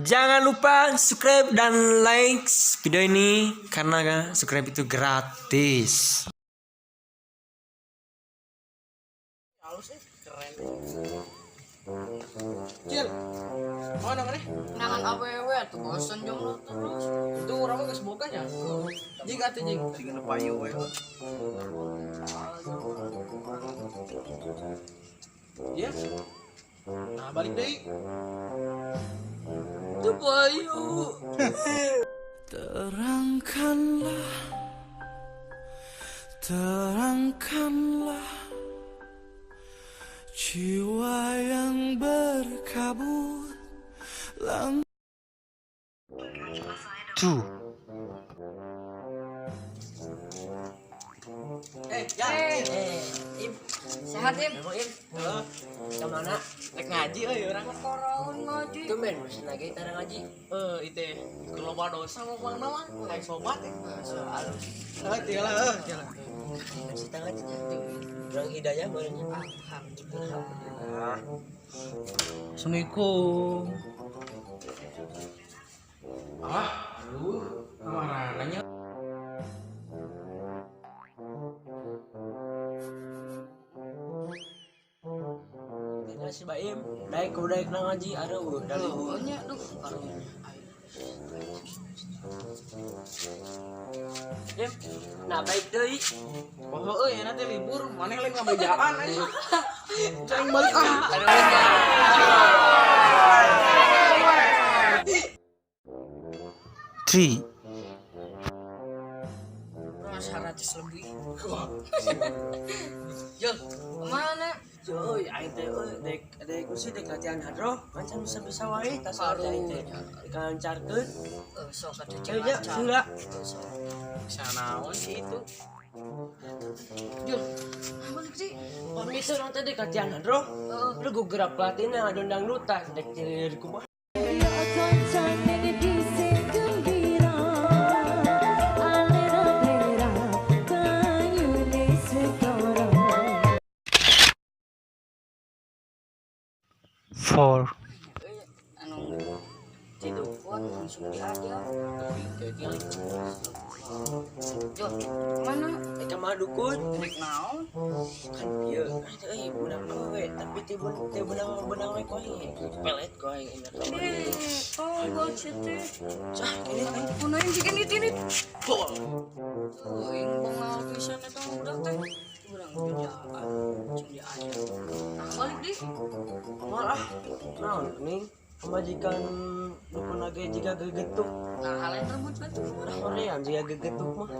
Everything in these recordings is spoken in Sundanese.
Jangan lupa subscribe dan like video ini karena subscribe itu gratis. Halus keren. Cil, mana mana? Nangan awewe tuh bosen jomblo terus. Itu urang mah geus boga nya. Jing atuh jing. Sing payu we. Ya. Nah, balik deui. Tuh payu. Terangkanlah, terangkanlah jiwa yang berkabut lang. Two. Ya. Im, sehat Im? Memang Im, Heeh. kemana? Rek ngaji euy urang mah. Koraun ngaji. Tumben mesin lagi tara ngaji. Itu loba dosa mau mana mah? Kayak sobat ya. Halus. Heuh, tiala heuh, tiala. Kasih tangan aja. Kurang hidayah barunya. Alhamdulillah. Assalamualaikum. Ah, aduh, kemarananya. Tidak si Baim, daik udah nang ngaji aduh udah libur. Oh, nya duh karunya. Im, nah baik deui. Oh, euy, nanti libur, maneh lain ngabejaan anjing. Cang balik ah. Three. Urang 100 lebih. Jul, kemana? Cuy, aing teh euy dek dek mesti dek latihan hadroh, kan can bisa-bisa wae tas aing teh. Dek lancarkeun. Sok atuh Ayo nya, lancar. sila. Sok. Bisa naon sih itu? Jul, balik sih. Pamit urang teh dek latihan hadroh. Heeh. Lu gue gerak pelatihna ngadon dangdutan dek ciri kumaha. Four. Anu tidukun langsung diajak. Jul, kemana? Dek ka dukun. Rek naon? Kan ieu aing teh euy budak awewe tapi teu beunang beunang we ku aing. Pelet ku aing enak. Tobat sih teh. Cah, ini aing. Kunain sih ini ini. Tuh, aing bengal pisan eta budak teh. Urang bejaan, langsung diajak. Nah, balik deh. Malah naon ning pamajikan dukun lagi jika gegetuk. Nah, hal yang terbut batu. Udah hoream jika gegetuk mah.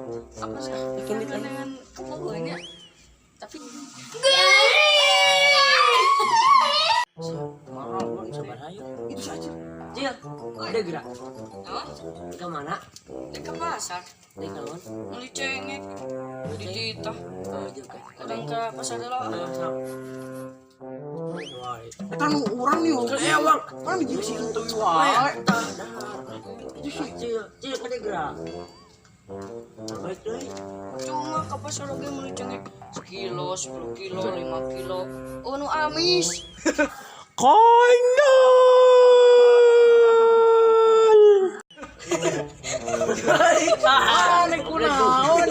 Apa sih? Bikin dit aing. Dengan kebohongannya. Tapi Mahal mah sabar ayo. Itu saja. Cil, ada gerak. Naon? Ke mana? Dek ke pasar. Dek naon? Beli cengek. Di titah. Oh, juga. Kadang ke pasar dulu. Ayo, sok. Wah, Eta nu urang nih. Ewang. Kan jeung si henteu wae. Tah, dah. Cil, cil ada gerak. Baik deui. Cuma ke pasar oge beli cengek sekilo, 10 kilo, 5 kilo. Oh, nu amis. Konyol. Aneh kunaon.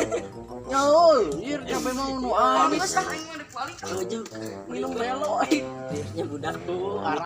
Nyaul, ieu sampai mau nu amis. Amis ah aing mah dek balik. Ujung Minum lelo euy. Biasanya budak Tuh, arah.